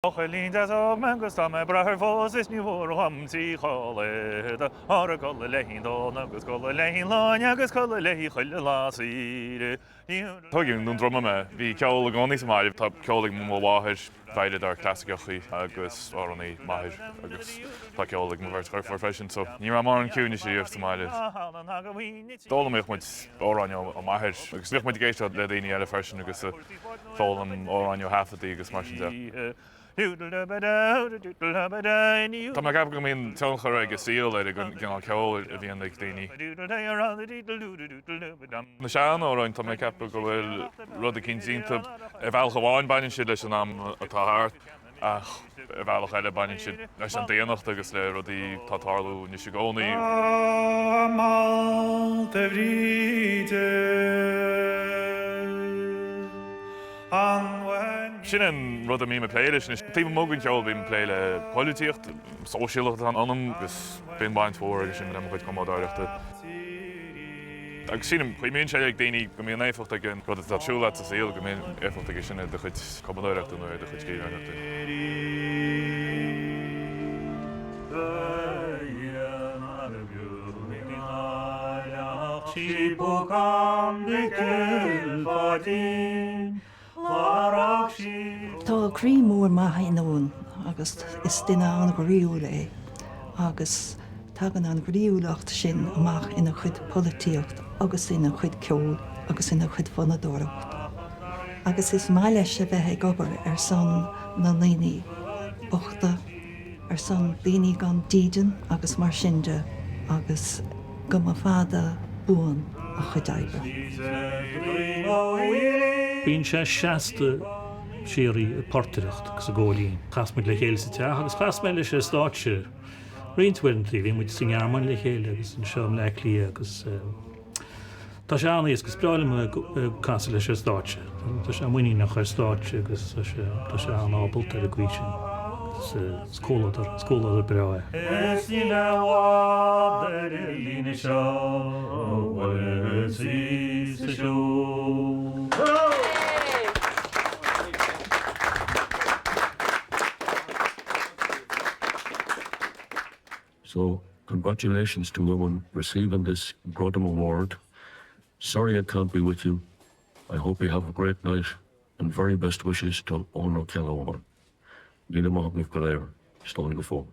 Buachaillín deas óg mé agus tá mé ag brath ar phósadh is ní mhór dhom 3 chodladh Óra codladh léi an Domhnach agus codladh léi an Luain agus codladh léi chuile lá saoire. Tógadh i nDún Droma mé. Bhí ceol i gcónaí sa mbaile. Tá ceol ag mo mháthair, veidhleadóir clasaiceach í agus amhránaí m'athair agus tá ceol ag mo bheirt dheirfiúr freisin so ní raibh mórán ciúinis riamh sa mbaile. D'fhoghlaimíodh muid amhráin ó m'athair agus bhíodh muid ag éisteacht le daoine eile freisin agus ag foghlaim amhráin ó thaifeadtaí agus mar sin de. Tá mé ag ceapadh go mbíonn tionchar ag an saol ar an gcineál ceoil a bhíonn ag daoine. Na sean-amhráin, tá mé ag ceapadh go bhfuil rud eicínt iontu. Ar bhealach amháin baineann siad leis an am atá thart. Ach ar bhealach eile baineann siad leis an daonnacht agus le rudaí atá ag tarlú anois i gcónaí. A Mhalta Bhríde, an bhfuil. Sin an rud a mbím ag plé leis anois. Taobh amuigh den cheol bím ag plé le polaitíocht, sóisialach atá ionam agus bíonn baint mhór aige sin le mo chuid cumadóireachta. Agus sílim, cuimhníonn sé ag daoine go mbíonn éifeacht ag an rud atá ar siúl agat sa saol, go mbíonn éifeacht aige sin ar do chuid cumadóireachta nó ar do chuid scríbhneoireachta. Tá croí mór maith in Eoin agus is duine an-ghroíúil é agus tagann an ghroíúlacht sin amach ina chuid polaitíocht agus ina chuid ceoil agus ina chuid fonnadóireacht. Agus is maith leis a bheith ag obair ar son na ndaoine bochta, ar son daoine gan dídean agus mar sin de agus go mba fada buan a chuid oibre. Bíonn sé seasta síoraí ag portaireacht agus ag góilín. Chas muid le chéile sa teach agus chas mé leis ar stáitse roinnt uaireanta. Bhí muid sa nGearmáin le chéile agus anseo i mBleá Cliath agus tá sé an-éasca. Is breá liom casadh leis ar stáitse. Tá sé muiníneach ar stáitse agus tá sé tá sé an-ábalta ar an gcaoi sin. Is comhluadar, is comhluadar breá é. Is níl i bhfad ar an líne seo bhfuil sí sa siúl. So, congratulations to women receiving this Gradam Award. Sorry I can't be with you. I hope you have a great night and very best wishes to Eoin Ó Ceallacháin. Míle maith agaibh go léir. Slán go fóill.